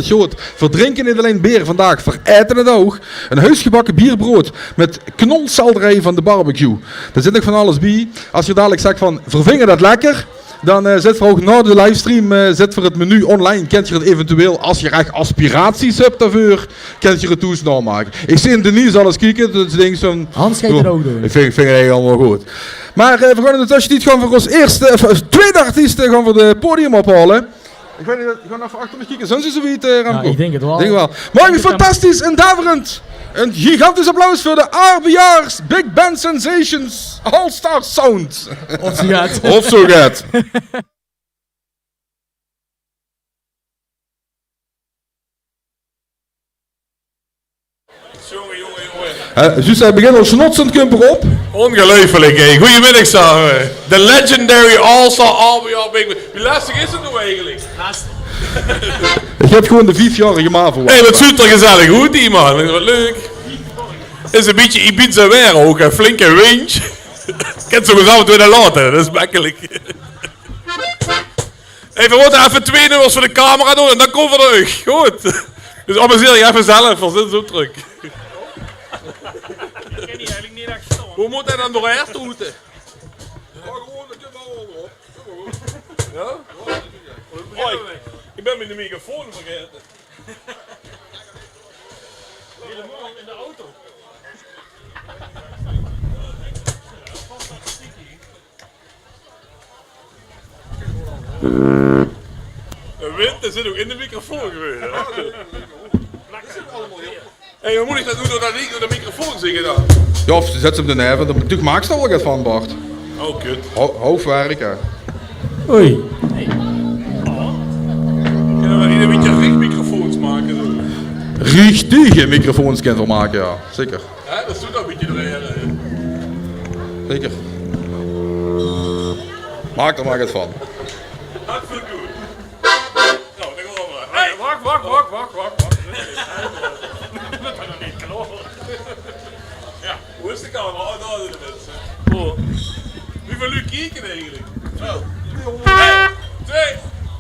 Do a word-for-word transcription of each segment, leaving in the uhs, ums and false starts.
Good, veer drinke neet allein beer vandaag, veer aete 't ouch. Ein hoesgebakke bierbrood mit knolselderij van de barbecue. Dao zit nog van alles bie. Es geer dalik zèkt van, veer vinge det lekker, dan, eh, zèt geer ouch nao de livestream, eh, zèt geer 't menu online. Kènt geer 't eventueel, es geer ech aspiraties höbt daoveur, kènt geer 't thoes naomake. Ich zeen Denise alles kieke, dus ich dink zo'n... Hans geit 't ouch doon. Ich vinj, vinj 't eigelik allemaol good. Mer, eh, veer gaon in de tössetied gaon veer ós ierste, of, of twiede artiest, eh, gaon veer 't podium ophaole. Ich weit neet, ich gaon effe achter mich kieke. Zeen ze zoe wied, eh, Remco? Jao, ich dink 't waal. Dink waal. Mer fantastisch en daverend. Ein gigantisch applaus veur de Arbejaars Big Band Sensations All Star Sound. Of zoe get. Of zoe get. Jónge, jónge, jónge. Eh, zuus se, hae begint al snotsend, kump 'r op. Ongeluifelik, hè. Gojemiddig same. De legendary All-Star Albion Big Band. Wie lestig is 't noe eigelik? Ich höb gewoon de viefjaorige MAVO. Hey, waat zuut 'r gezellig oet, die man. Waat leuk. Is e bietje Ibiza waer ouch, hè. Flinke windj. Kèns se ouch zelf door de laote, det is mekkelik. Hey, veer mótte effe twee nummers veur de camera doon en dan kómme veer trök. Good. Dus amuseer dich effe zelf, veer zeen zo trök. Wie mót hae dan doorhaer toete? Jao? Oh, ich, ich bön miene microfoon vergaete. Hielemaol in de auto. De wind, dae zit ouch in de microfoon gewees, hè? Hey, wie mót ich det noe door det, door de microfoon zinge dan? Jao, of zèt ze 'm d'r neve, dan, doe maaks d'r waal get van, Bart. Oh, kut. Ho-, hoofwerk, hè. Oei. Kinne veer hie e bietje riech microfoons make, zo? Richtige microfoons kinne veer make, jao. Zeker. Hè, det is ouch e bietje de reden, hè. Zeker. Maak d'r mer get van. Det vinj ich good. Noe, dan gaon veer. Hey, wach, wach, wach. Veer zeen nog neet klaor. Jao, wo is de camera? Oh, dao zeen de minse. Oh. Wieväöl luuj kieke eigelik? Väöl. Ein, twee,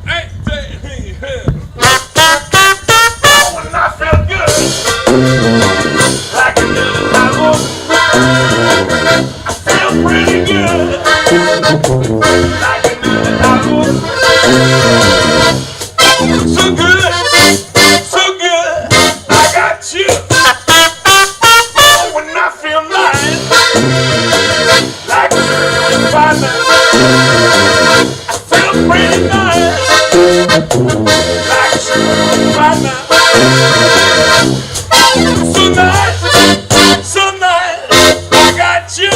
ein, twee, drie. Oh, and I feel good. Like a little devil. I feel pretty good. Like a little devil. So good, so good, I got you. Oh, and I feel nice, like a little devil. I feel pretty nice, like a little devil. So nice, so nice, I got you.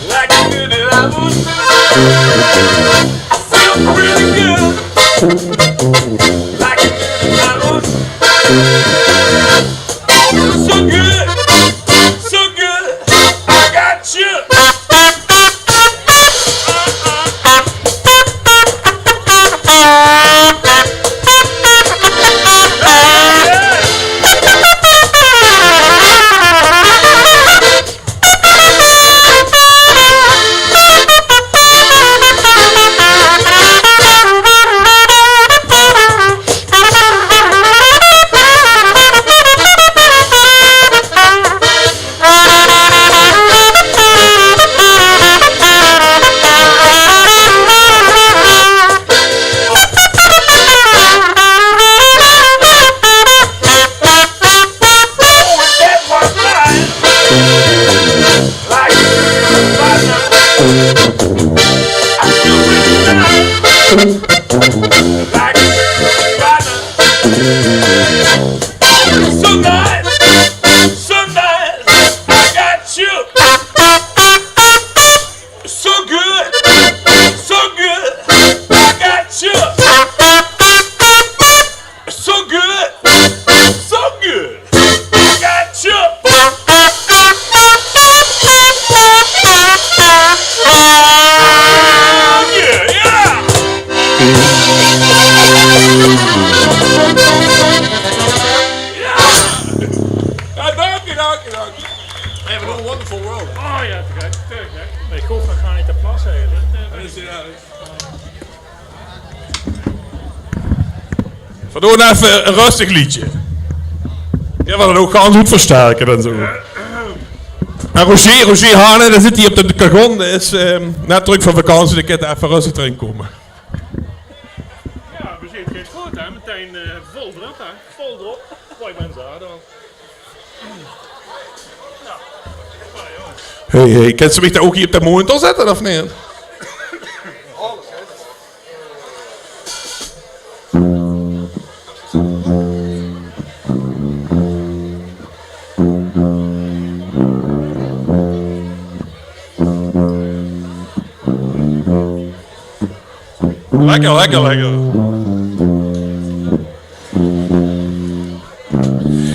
Like a good devil. I feel pretty good. Like a good devil. So good, so good, I got you. Oh ja, te gek, te gek. Ich hoof nog gaar neet te plasse, hè. Det, eh, Veer doon effe ein rustig leedje. Ich wil 't ouch gaar good versterke en zo. En Roger, Roger Hane, dae zit hie op de cajon. Dae is, ehm, net trök van vakantie. Dae kint effe rustig d'rin kómme. Ja, veer zeen 't good, hè. Metein, eh, vol drök, hè. Vol drök. Mooi, minse, hè, dan. Hey, hey, kins se mich dao ouch hie op de monitor zètte, of neet? Lekker, lekker, lekker.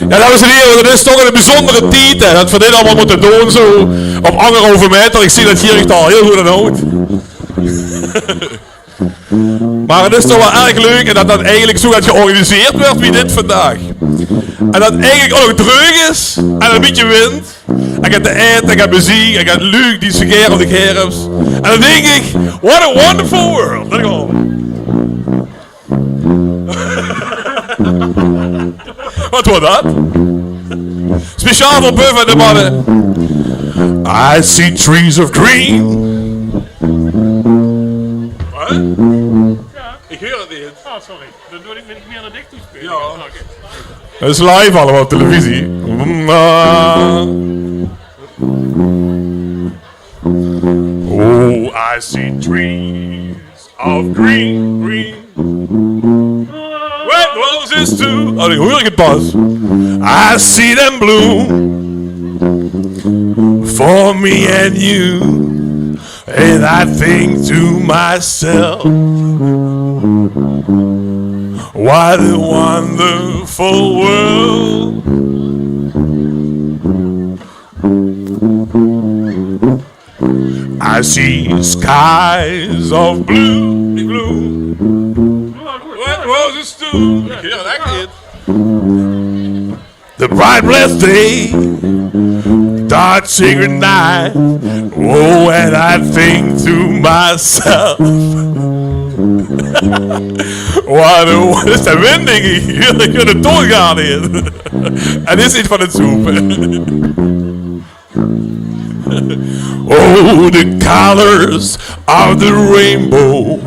Ja, dames en hiere, det is toch ein bezunjere tied, hè, det veer dit allemaol mótte doon, zo op anderhalve meter. Ich zeen det hie ech al hieël good aan hout. Mer 't is toch waal erg leuk en det det eigelik zo get georganiseerd wuuert wie dit vandaag. En det 't eigelik ouch nog dreug is en ein bietje wind. En get te aete, en get meziek, en get luuj die se gaer op de germs. En dan dink ich, what a wonderful world. Dao gaon v'r. Waat waor det? Speciaal veur Buff en de manne. I see trees of green. Waat? Ich huuer 't neet. Oh, sorry. Dan doon ich, bön ich mieër nao dich toe speule. Ja. Oké. Det is live allemaol op televisie. Oh, I see trees of green, green. Red roses too. Oh, die huuer ich 't pas. I see them bloom for me and you. And I think to myself, what a wonderful world. I see skies of blue, blue. Red roses too. Ja, det geit. The bright blessed day, dark sacred night. Oh, and I think to myself, what a, waat is det wind, dink ich? Ich huuer de toon gaar neet. En is neet van 't zoepe. Oh, the colors of the rainbow,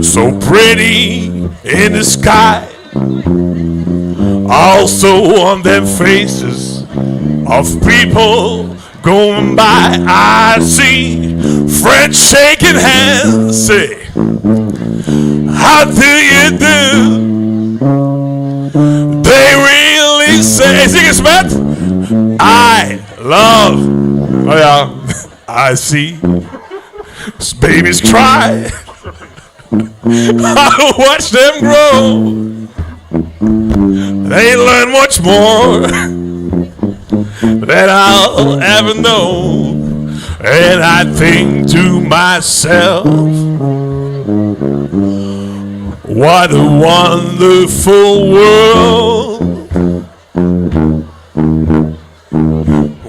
so pretty in the sky. Also on them faces of people going by, I see friends shaking hands, say, how do you do? They really say, zing ins mit. I love. Oh ja. I see babies cry. I watch them grow. They learn much more than I'll ever know. And I think to myself, what a wonderful world.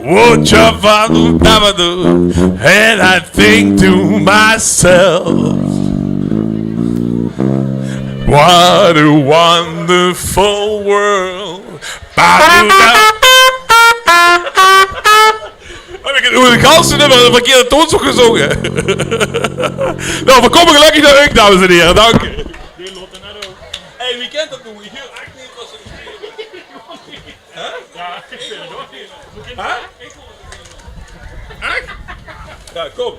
Woo, tjabadoo, dabadoo. And I think to myself, what a wonderful world. Badoo, da- Höb ich 't, oeh, de ganse nummer de verkeerde toon gezónge. Nou, veer kómme gelökkig nao uch, dames en hiere. Dank uch. Hey, wie kint det noe? Ich huuer ech neet waat ze Hè? Hè? Ech? Ja, kóm.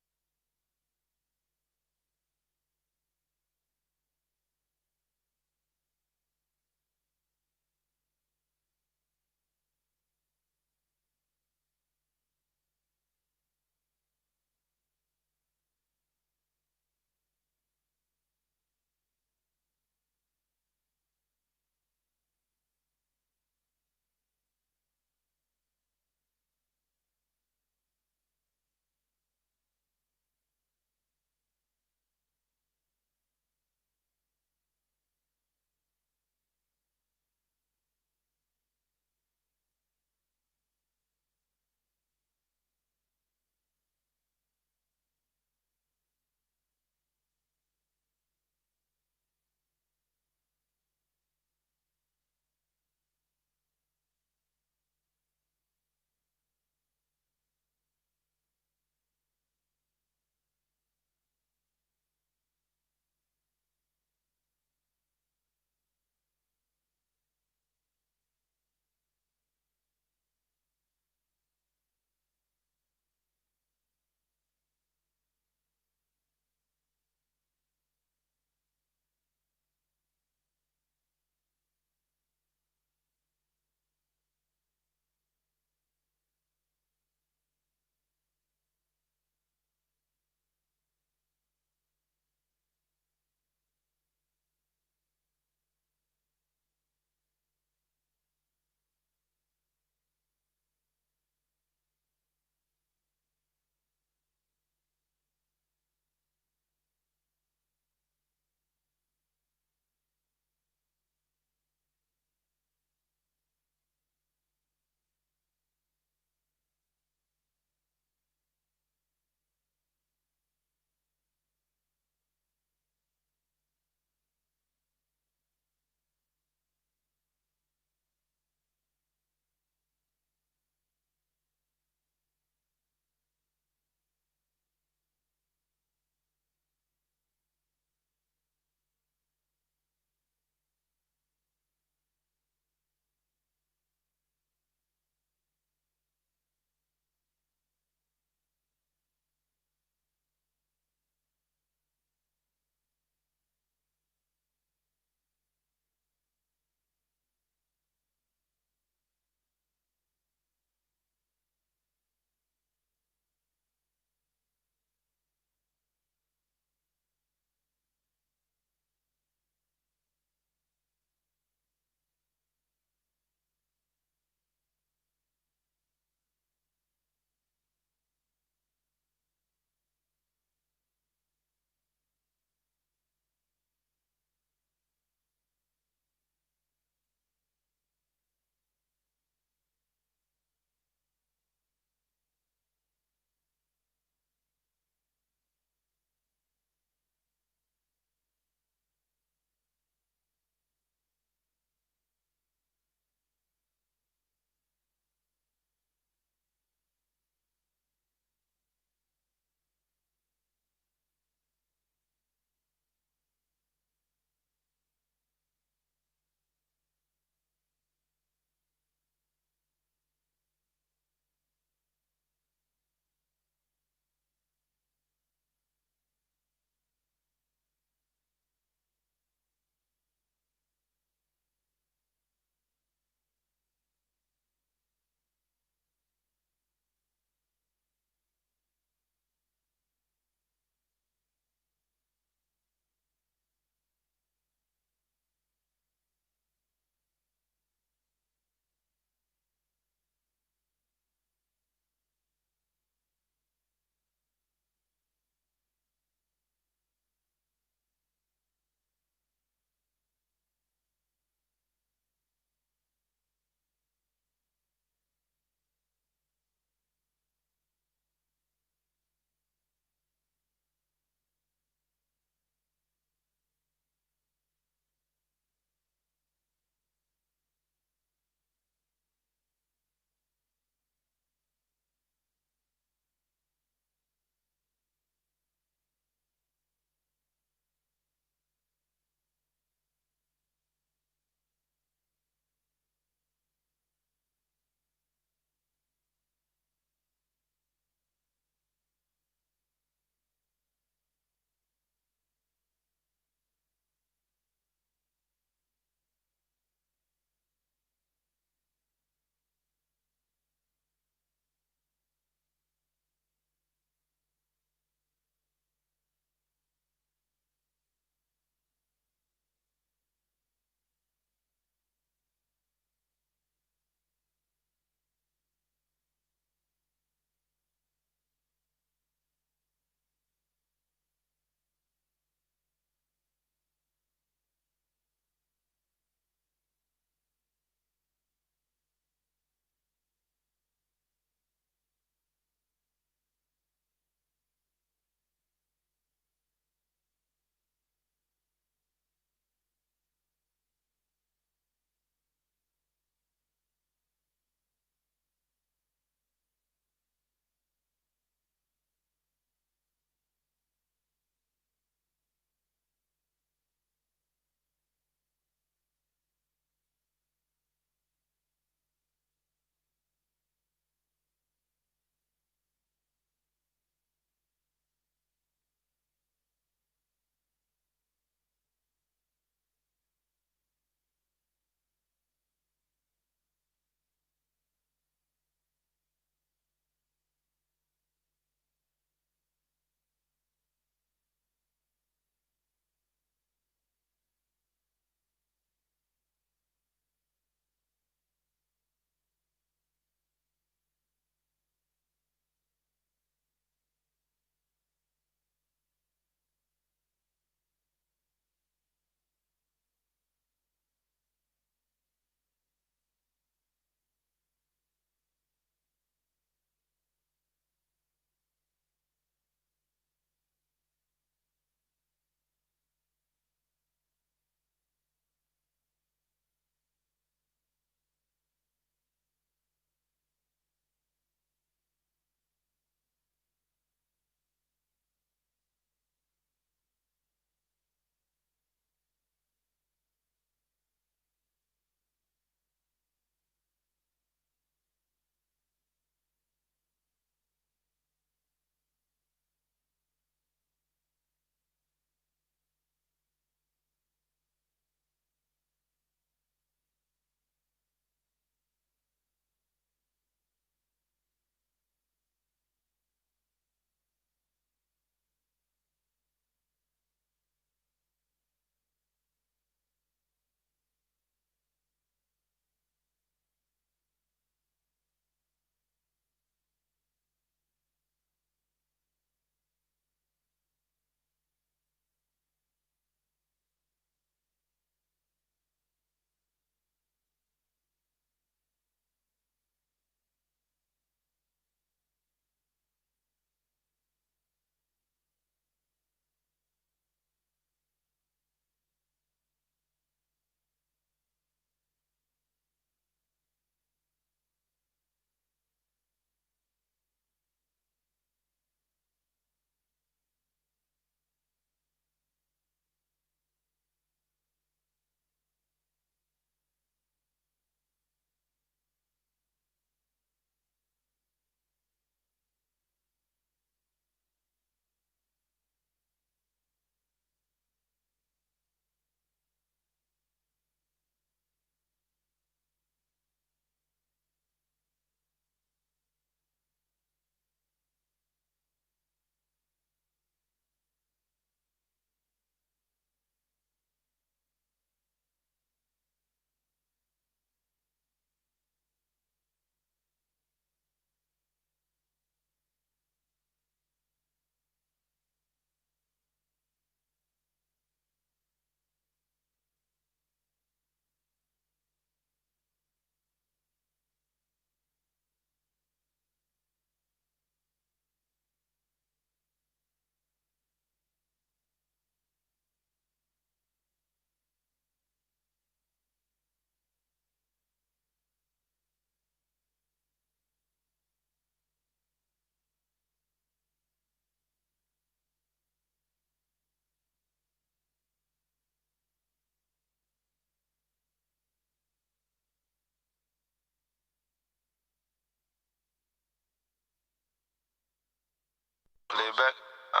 Je bek. Ah,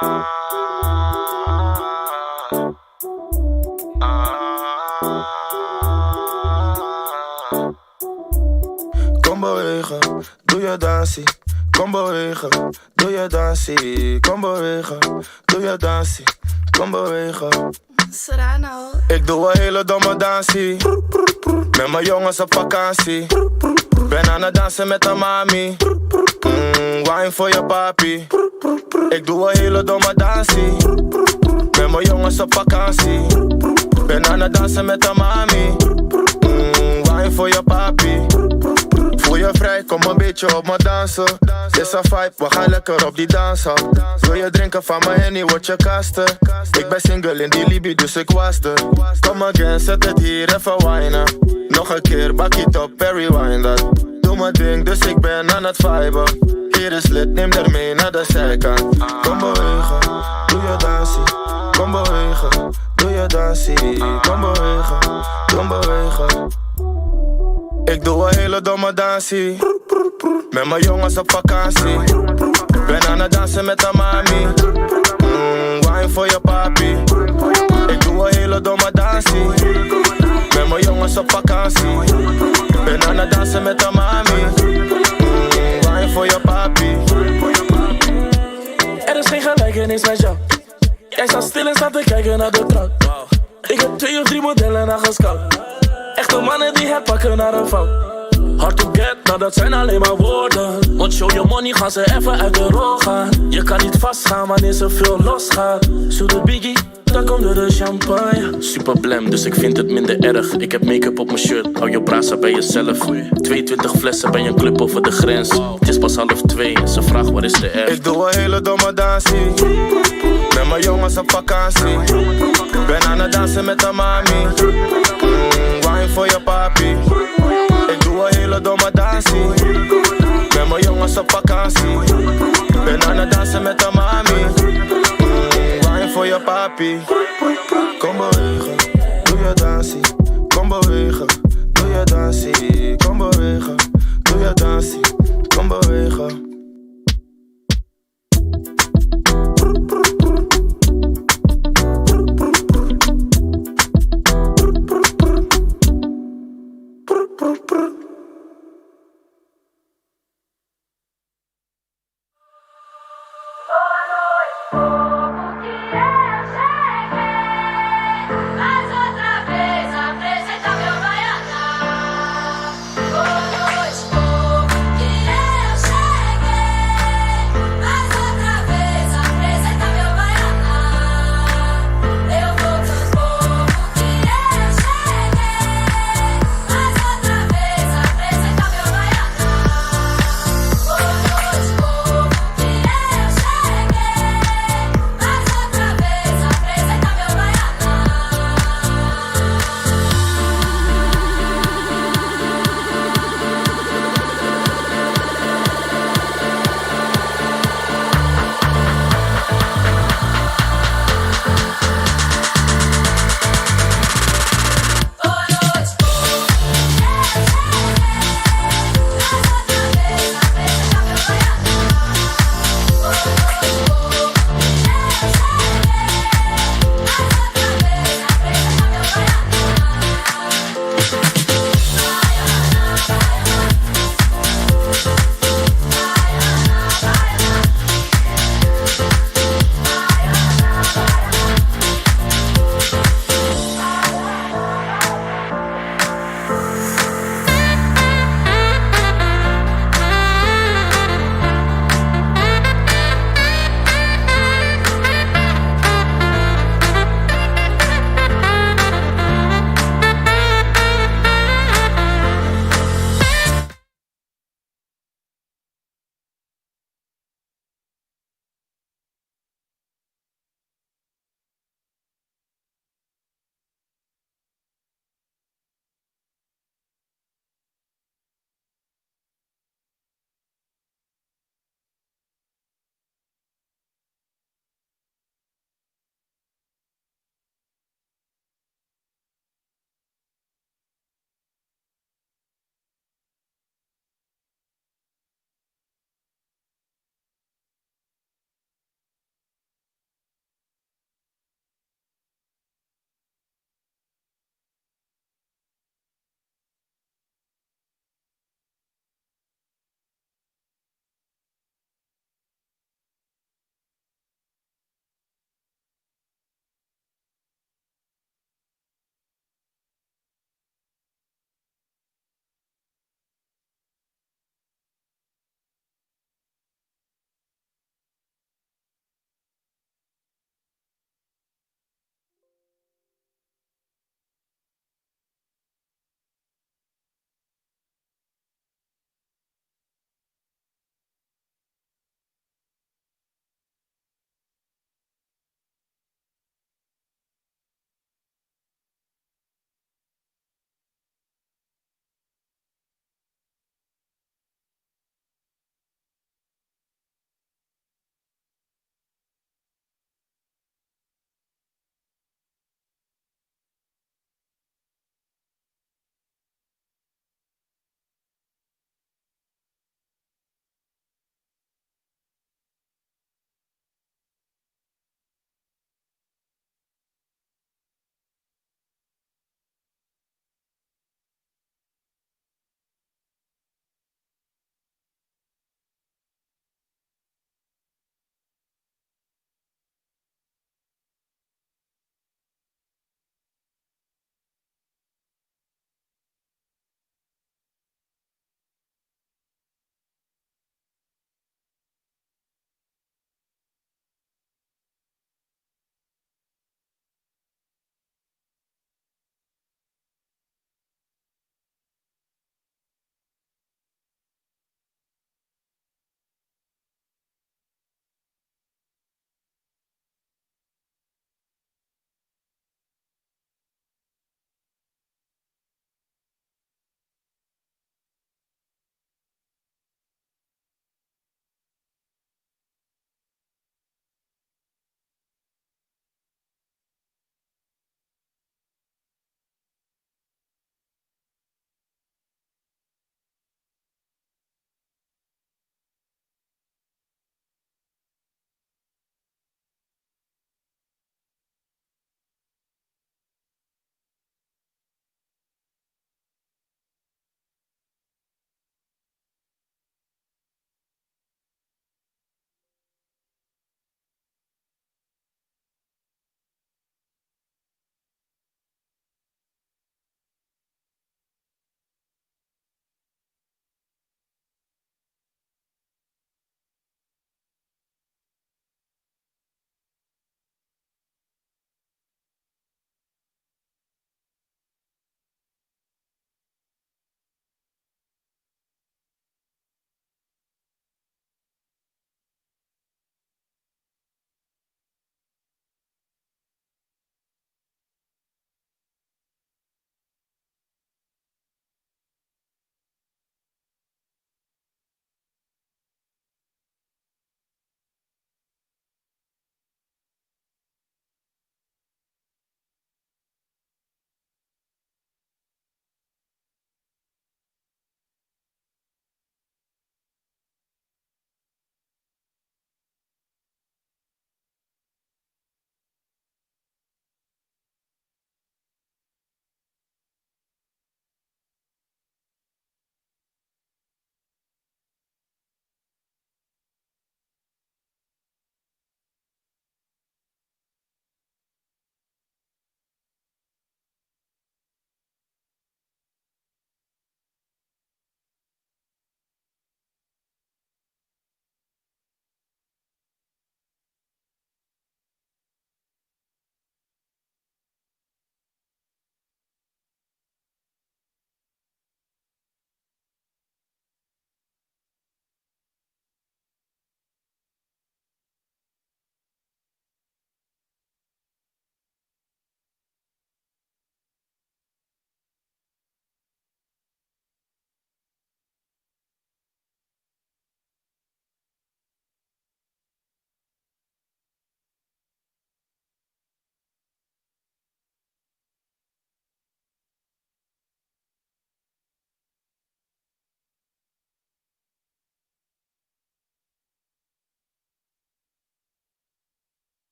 ah, ah. Kom bewegen, doe je dansie. Kom bewegen, doe je dansie. Kom bewegen, doe je dansie. Kom bewegen. Serrano. Ik doe een hele domme dansie. Met mijn jongens op vakantie. Ben aan het dansen met de mami. Mm, wine voor je papi. Ik doe een hele domme dansie. Met mijn jongens op vakantie. Ben aan het dansen met de mami. Mm, wine voor je papi. Voel je vrij, kom een beetje op me dansen. Is een vibe, we gaan lekker op die dansen. Wil je drinken van mijn Henny, word je kasten. Ik ben single in die Libi, dus ik was er. Kom again, zet het hier even winen. Nog een keer, bak het op, Perry wine dat. Doe mijn ding, dus ik ben aan het viben. Hier is lid, neem er mee naar de zijkant. Kom bewegen, doe je dansie. Kom bewegen, doe je dansie. Kom bewegen, kom bewegen. Ik doe een hele domme dansie. Met mijn jongens op vakantie. Ben aan het dansen met de mami. Mm, wine voor je papi. Ik doe een hele domme dansie. Met mijn jongens op vakantie. Ben aan het dansen met de mami. Mm, wine voor je papi. Er is geen gelijkenis met jou. Jij staat stil en staat te kijken naar de trap. Ik heb twee of drie modellen aangescout. Echte mannen die het pakken naar een fout. Hard to get, nou dat zijn alleen maar woorden. Want show your money, gaan ze even uit de rol gaan. Je kan niet vastgaan wanneer ze veel losgaan. Zoete biggie, dan komt er de champagne. Super blem, dus ik vind het minder erg. Ik heb make-up op mijn shirt, hou je brasa bij jezelf. Tweeëntwintig flessen bij een club over de grens. Het is pas half twee en ze vraagt: waar is de R? Ik doe een hele domme dansie. Met mijn jongens op vakantie. Ben aan het dansen met de mami. Mm, wine voor je papi. Ik doe een hele domme dansie. Met mijn jongens op vakantie. Ben aan het dansen met de mami. Mm, wine voor je papi. Kom bewegen, doe je dansie. Kom bewegen, doe je dansie. Kom bewegen, doe je dansie. Kom bewegen.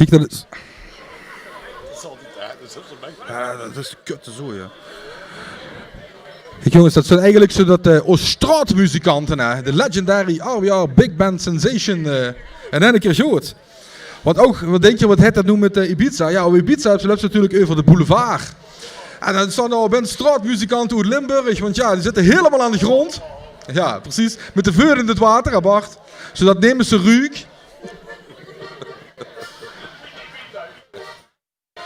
Kiek, det is... Ja, det is de kutte zooi, ja. Kiek, jónges, det zeen eigelik zo det, eh, ós straotmuzikante, hè, de legendary R W R Big Band Sensation, eh, in eine kier good. Want ouch, waat dink geer, waat haet det noe mit, eh, Ibiza? Ja, op Ibiza höbs se, löps se natuurlik euver de boulevard. En dan staon dao binne straotmuzikante oet Limburg, want ja, die zitte hielemaol aan de grónd. Ja, precies. Mit de veut in 't water, hè Bart. Zodet nemes ze ruuk.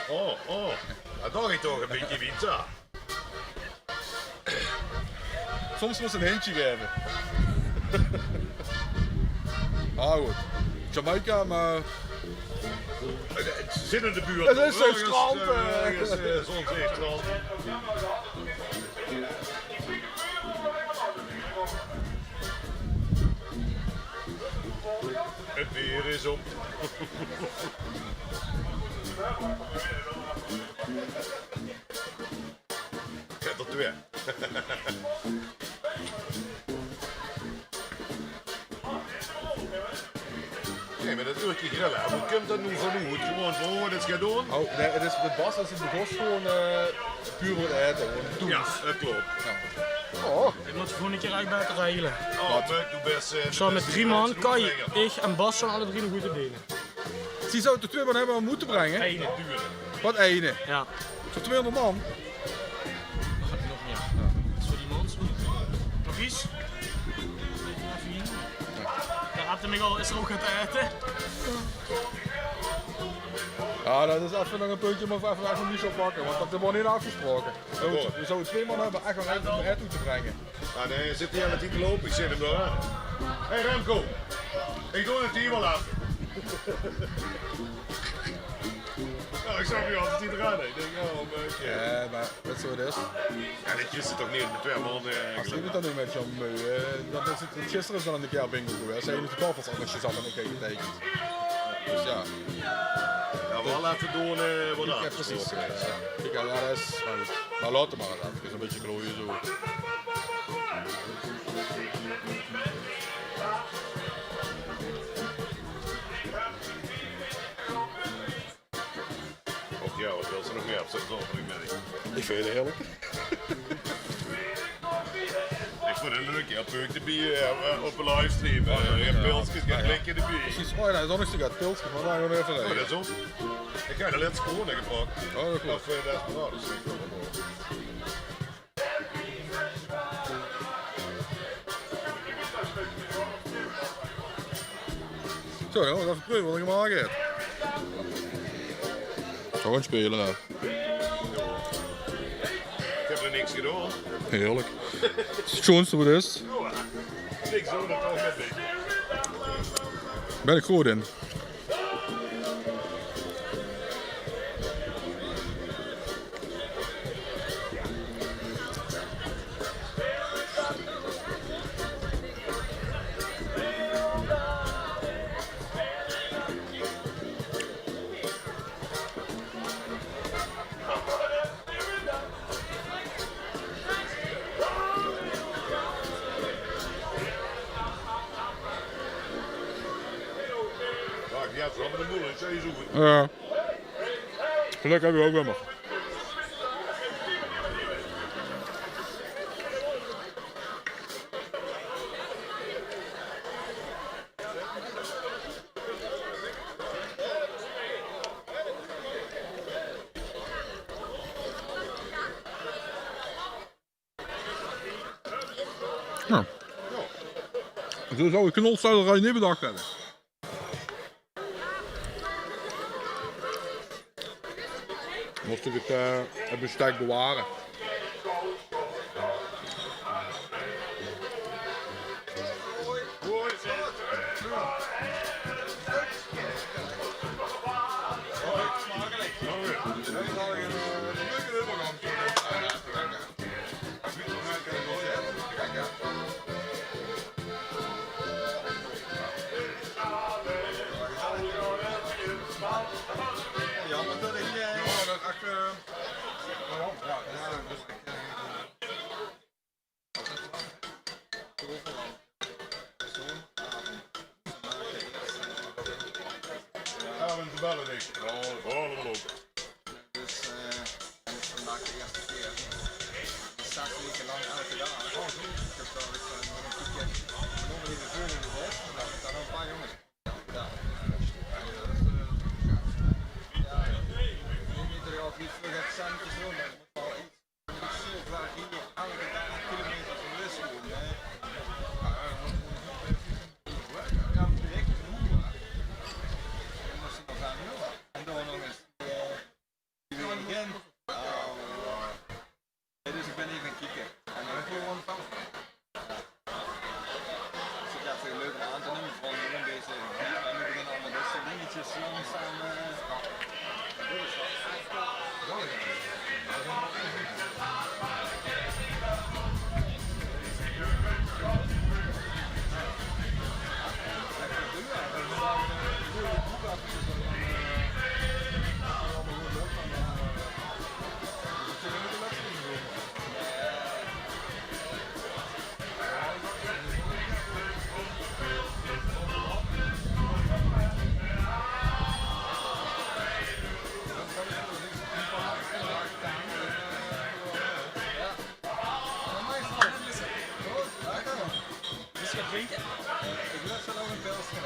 Oh, oh. Ja, dao geit toch ein bietje Ibiza. Soms mós se ein hintje gaeve. Ah, good. Jamaica, mer... Ze zitte in de buurt. 't Is ein strand, eh, eh, 't is, eh, zo'n zeestrand. Het weer is op. Get d'r twee. Nae, mer det uurke grille, wo kump det noe vanoet? Gewoon van, oh, det is gedoon? Oh, nae, 't is, mit Bas is 't begós gewoon, eh, puur veur 't aete, gewoon thoes. Ja, det klop. Ja. Oh. Ich mót volgende kier ech baeter regele. Oh, mer doe bès, eh, Zo, mit drie man, Kai, ich en Bas zeen alle drie nog good te deile. Zie zouwe toch twee man höbbe óm moete bringe? Eine. Waat, eine? Ja. Zo'n tweehóngerd man? Nog mieë. Is veur die mans good. Nog get? Effe hie. Dao haet 'r mich al, is 'r ouch get te aete? Ja, det is effe nog ein puntje, mót effe, effe Michel pakke, want det waor neet aafgesproke. Good. V'r zouwe twee man höbbe, ech waal óm aete oet te bringe. Ah, nae, hae zit hie aan 't lope. Ich zèt 'm dao aan. Hey Remco, ich doon 't hie waal aaf. Ja, ich zag 'm altied hie d'raan, hè. Ich dink, ja, waal ein bietje. Ja, mer wèts se waat 't is? Ja, det is toch neet mit twee man, eh, es ich 't dan noe mit Jan Meu, eh, det is 't, gister is dan ein kier bingo gewaes. Hae haet de taofels anges gezat en ich haet geteikend. Dus ja. Ja, waal effe doon, eh, waat... Ja, precies. Ja. Ich, ja, det is, mer good. Mer laot 'm mer effe, ein bietje klooie zo. Och ja, waat wils se nog mieë op zo'n zaoterdigmiddig? Ich vinj 't hieërlik. Ich vónj 't leuk, ja, peuk d'rbie, eh, op de livestream. Eh, ja, pilskes, ein blikje d'rbie. Precies. Oh ja, det is ouch nog zoe, pilskes, mer dao gaon v'r effe... Oh, det is ouch. Ich höb de lètste corona gepak. Oh, det is good. Of, eh, det is, oh, det is good. Zo, jóng, effe preuve waat ich gemaak höb. Zo gaon speule, hè. Ich höb d'r niks gedaon. Hieërlik. 't Is 't sjoonste waat 't is. Niks doon, det kan ich neet. Bön ich good in. Ja. Gelök höbbe v'r ouch weer mer. Ja. Zo zouw ich knolselderij neet bedach höbbe. Mós ich 't, eh, 't bestek beware. Spellen niks. Ja, allemaal op. Dus, eh, dit is vandaag de eerste keer. Zes weken lang elke dag. Ik heb wel eens, eh, nog een keer nog even veel in de week, maar dat zijn al een paar jongens. Ja, ja, ik weet niet of je het veel gaat samen te doen, maar het moet wel iets. Zo vaak hier elke dag kilometers van Lissabon, hè. Ja, direct. En dan nog eens, eh, weer in Gent. Oh. Ja, dus ik ben even gaan kieken. En ik voel gewoon van. Ik zit echt een leuke aan te nemen. Gewoon een beetje. En we beginnen allemaal dit soort dingetjes langzaam, eh, Is het drinken? Ik lust er nog een pilsje.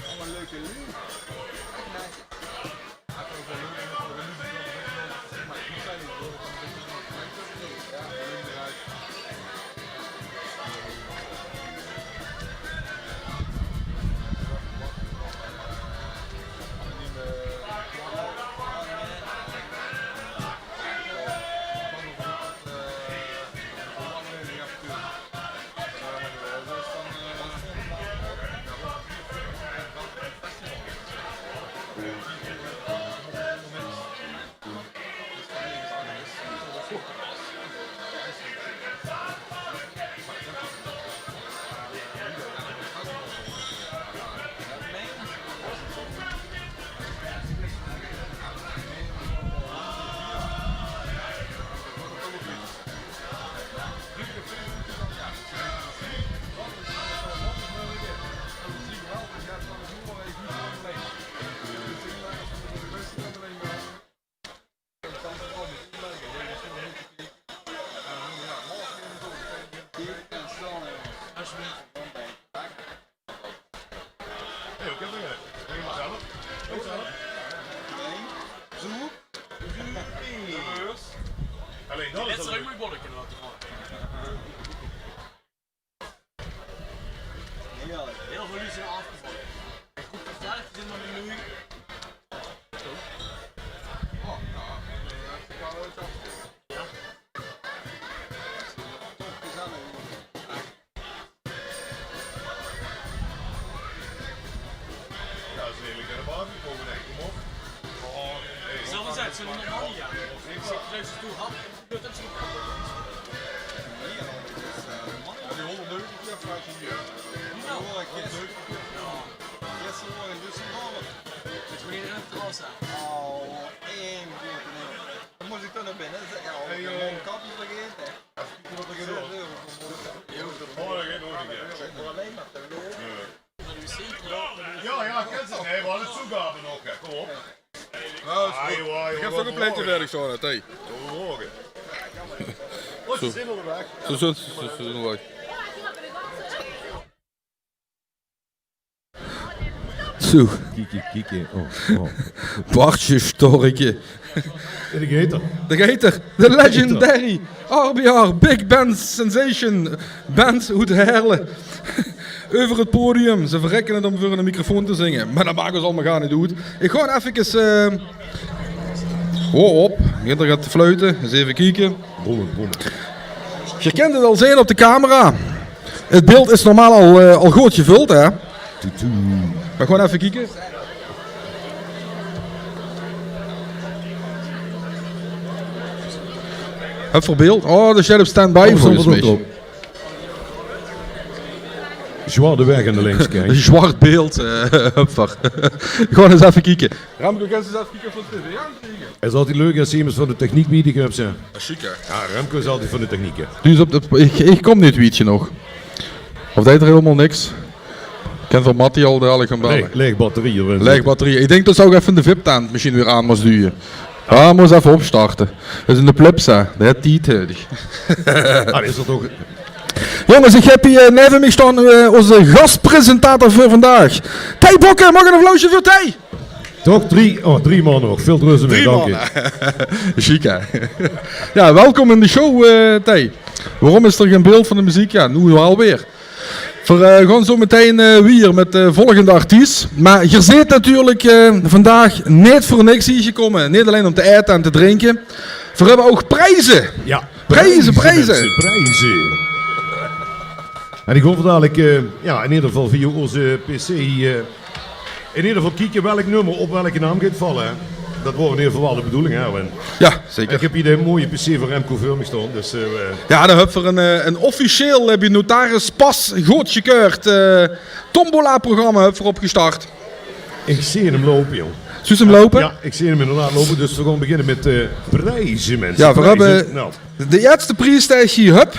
Allemaal leuke lui. Hey, ik heb er een. Wil je hem zelf? Wil je zelf? Alleen dat is al leuk. Heel veel liedjes zijn afgevallen. Ik hoef het zelf te doen, maar nu. Ja. Ja, dat is redelijk aan de bar gekomen, denk ik, toch? Zelf gezegd, ze doen normaal niet aan. Ik zeg, luister toe, hap. Ja, die honderdnegentig jaar vraag je hier. Gisteren nog in Düsseldorf. Zit gewoon iedereen op het terras aan. Oh, één grote neer. Dan moest ik toch naar binnen. Dan zei ik, ja, hey, eh, mondkapje vergeten. Even kijken wat er gebeurt. Zes euro voor mondkapje. Morgen nog een keer. Alleen maar te lopen. Ja, ja, kent ze. Nee, we hadden toegaven nog, hè. Kom op. Ja, is goed. Ik heb toch een plaatje verder, Sean, hè. Zo. Zo, zo, zo, zo, zo, zo. Zo. Kieke, kieke. Oh, oh. Bartje Storke. De geiter. De geiter. De legendary R B R Big Band Sensation. Band oet Heerle. Euver 't podium. Ze verrekke 't óm veur 'ne microfoon te zinge. Mer dat maak ós allemaol gaar neet oet. Ich gaon efkes, eh, ho, op. Begint 'r get te fluite. Ins effe kieke. Boem, boem. Geer kint 't al zeen op de camera. 't Beeld is normaal al, eh, al good gevöld, hè? Toet, toet. Mer gewoon effe kieke. Höb v'r beeld? Oh, d'r steit op standby volges mich. Zwaar de weg aan de links, kijk. Ein zwart beeld, eh, hupper. Gewoon ins effe kieke. Remco, kins se ins effe kieke of v'r de tv aankriege? 't Is altied leuk es se emes van de techniek bie dich höbs, hè. Zeker. Jao, Remco is altied van de techniek, hè. Dus op de, ich, ich kóm neet wied genóg. Of deit 'r hielemaol niks? Kin veur Mattie al dadelik gaon belle. Laeg, laeg batterie, hoor. Laeg batterie. Ich dink det se ouch effe de viptent mesjien weer aan mós duje. Jao, mós effe opstarte. Det is eine plips, hè. Dae haet tied nudig. Ah, is det toch... Jónges, ich höb hie, eh, neve mich staon, eh, ózze gaspresentator veur vandaag. Thei Bokke, maag ein applausje veur Thei? Toch drie? Oh, drie man nog. Väöl rös mèt, dank dich. Sjiek, hè? Jao, welkom in de show, eh, Thei. Waorom is d'r gein beeld van de meziek? Jao, noe waal weer. Veer, eh, gaon zo metein, eh, wiejer mèt de volgende artiest. Mer geer zeet natuurlik, eh, vandaag neet veur niks hie gekómme. Neet allein óm te aete en te drinke. Veer höbbe ouch prieze. Jao. Prieze, prieze, prieze. Minse, prieze. En ich gaon veur dadelik, eh, jao, in eder geval via ózze pc, eh, in eder geval kieke welk nummer op welke naam geit valle, hè. Det waor in eder geval waal de bedoeling, hè, Erwin? Jao, zeker. Ich höb hie de mooie pc van Remco veur mich staon, dus, eh, jao, dao höbbe v'r ein, eh, ein officieel, eh, bie notaris pas goodgekeurd, eh, tombola-programma höbbe v'r opgestart. Ich zeen 'm loupe, jóng. Zuus se 'm loupe? Jao, ich zeen 'm inderdaad loupe, dus v'r gaon beginne mèt, eh, prieze, minse. Jao, v'r höbbe... Prieze. Nou. De ierste pries dae ich hie höb,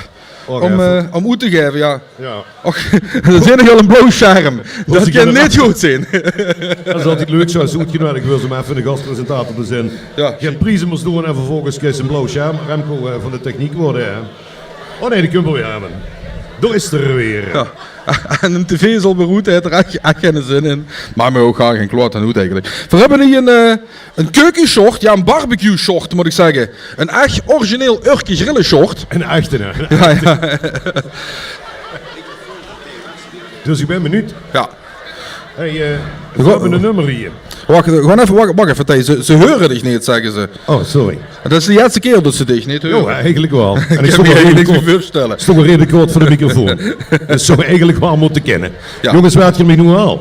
wacht effe, óm, eh, óm oet te gaeve, jao. Jao. Och, dao zeen ich al ein blauw sjerm. Det kin neet good zeen. Det is altied leuk, zo, es se oetgeneudig wuuers óm effe de gaspresentator te zeen. Jao. Gein prieze mós doon en vervolges kriegs se ein blauw sjerm. Remco, eh, van de techniek waor det, hè. Oh nae, dae kump alweer aan. Dao is 'r weer. Jao. En de tv is al weer oet, hae haet d'r ech, ech geine zin in. Mer mich ouch gaar gein kloot aan oet eigelik. Veer höbbe hie ein, eh, ein keukeshort, jao, ein barbecue-short, mót ich zègke. Ein ech origineel Urke Grille-short. Ein echte, hè? Jao, jao. Dus ich bön benuujd. Jao. Hey, eh, veer höbbe ein nummer hie. Wach, gewoon effe, wach, wach effe, Thei. Ze, ze heure dich neet, zègke ze. Oh, sorry. Det is de ierste kier det ze dich neet heure. Jao, eigelik waal. En ich stóng eigelik neet veurstelle. Stóng al redelik kort veur de microfoon. Det zów eigelik waal mótte kinne. Jao. Jónges, waat geer mich noe haalt.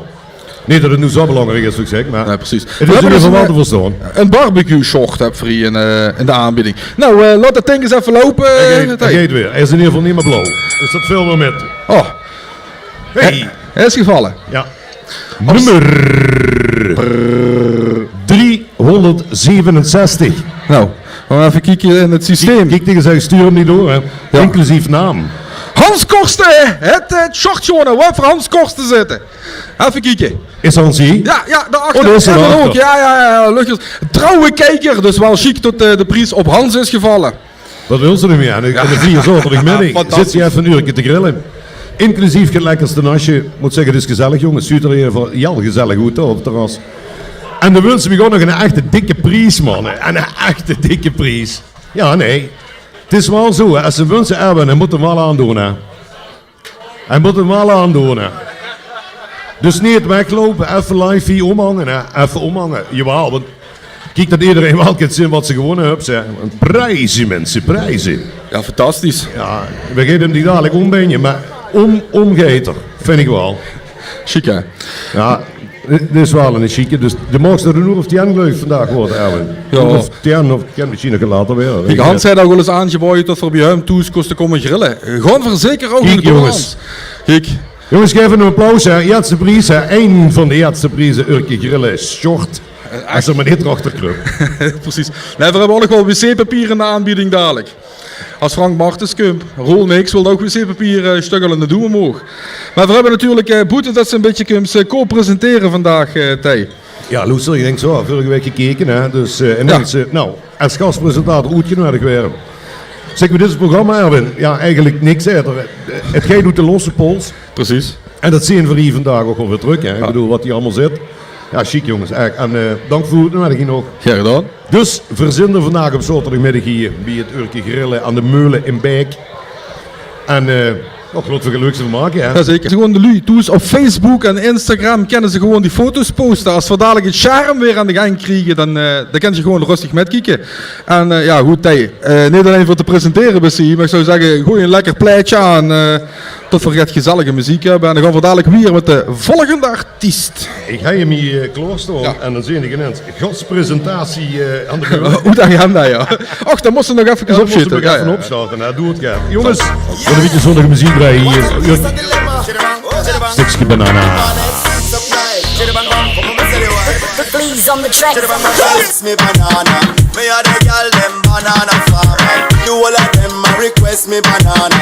Neet det 't noe zo belangriek is, wat ich zèk, mer... Nae, precies. 't Is in eder geval waal te verstaon. Ein barbecue-short höbbe v'r hie in, eh, in de aanbieding. Nou, eh, laot det dink ins effe loupe, Thei. Hae geit weer. Hae is in eder geval neet mieë blauw. Dus det vèlt waal mèt. Oh. Hey. Hae is gevalle. Jao. Nummer driehonderdzevenenzestig. Nou, gaon v'r effe kieke in 't systeem. Kiek, kiek, ich zèk, stuur 'm neet door, hè. Jao. Inclusief naam. Hans Korsten, het, het short gewónne. Waat veur Hans Korsten zitte. Effe kieke. Is Hans hie? Jao, jao, dao achter. Oh, dao is 'r achter. Jao, jao, jao, luchtig. Trouwe kijker, dus waal sjiek det, eh, de pries op Hans is gevalle. Wat wils se nog mieë? En de, en de vier zaoterdigmiddig zits se effe ein uurke te grille. Inclusief 't lekkerste nasje. Mót zègke, 't is gezellig, jónges. Zuut d'r in eder geval hiel gezellig oet, hè, op 't terras. En dan wins se mich ouch nog ein echte dikke pries, man. Ein echte dikke pries. Jao, nae. 't Is waal zo, hè. Es se wins, Erwin, dan mós se 'm waal aandoon, hè. Hae mót 'm waal aandoon, hè. Dus neet wegloupe, effe live hie ómhange, hè. Effe ómhange. Jawaal, want kiek det ederein waal kin zeen waat se gewónne höbs, hè. Want prieze, minse, prieze. Jao, fantastisch. Jao, veer gaon 'm neet dalik ómbinje, mer óm, ómgeet 'r, vinj ich waal. Sjiek, hè? Jao. Dit is waal ein sjieke, dus de moogs d'r ein oer of tien, geluif ich, vandaag waere, Erwin. Jao. Ein oer of tien, of kin mesjien nog later waere. Kiek, Hans haet ouch waal ins aangebaoje det v'r bie häöm thoes kóste kómme grille. Gaon v'r zeker ouch in de toekomst. Kiek, jónges. Kiek. Jónges, gaef 'm ein applaus, hè. Ierste pries, hè. Ein van de ierste prieze, Urke Grille short. Eh, es 'r mer neet d'rachter krup. Precies. Nae, v'r höbbe ouch nog waal wc-papier in de aanbieding dalik. Es Frank Martens kump, Roel Nix wilt ouch wc-papier, eh, stöggele, det doon v'r ouch. Mer v'r höbbe natuurlik, eh, boete det se ein bietje kums, eh, co-presentere vandaag, eh, Thei. Jao, loester, ich dink zo, vörrige waek gekeke, hè. Dus, eh, en minse, nou, es gaspresentator oetgeneudig waere. Zègke v'r dit programma, Erwin? Jao, eigelik niks, hè. 't Geit oet de losse pols. Precies. En det zeen v'r hie vandaag ouch waal weer trök, hè. Ich bedoel, waat hie allemaol zit. Jao, sjiek, jónges. Ech. En, eh, dank veur de oetneudiging nog. Gaer gedaon. Dus, veer zeen d'r vandaag op zaoterdigmiddig hie bie 't Urke Grille aan de Meule in Baek. En, eh, och, laote v'r d'r get leuks van make, hè. Jao, zeker. Gewoon de luuj thoes op Facebook en Instagram kinne ze gewoon die foto's poste. Es v'r dalik 't sjerm weer aan de gang kriege, dan, eh, dan kinne ze gewoon röstig mètkieke. En, eh, jao, good, Thei, eh, neet allein veur te presentere bis se hie, mer ich zou zègke, gooi ein lekker plaetje aan, eh, tot v'r get gezellige meziek höbbe. En dan gaon v'r dalik wiejer mèt de volgende artiest. Ich höb 'm hie, eh, klaorstaon en dan zeen ich inens gaspresentatie, eh, aan de beurt. Oet de agenda, jao. Och, dan mós se nog effe opsjete. Jao, dan mós se nog effe opsjete, hè. Doe 't gaer. Jónges, veur de bietje zóndige meziek bie hie. Stukske banana. Please on the track. Request me banana. Me a the girl dem banana farmer. The whole of them a request me banana.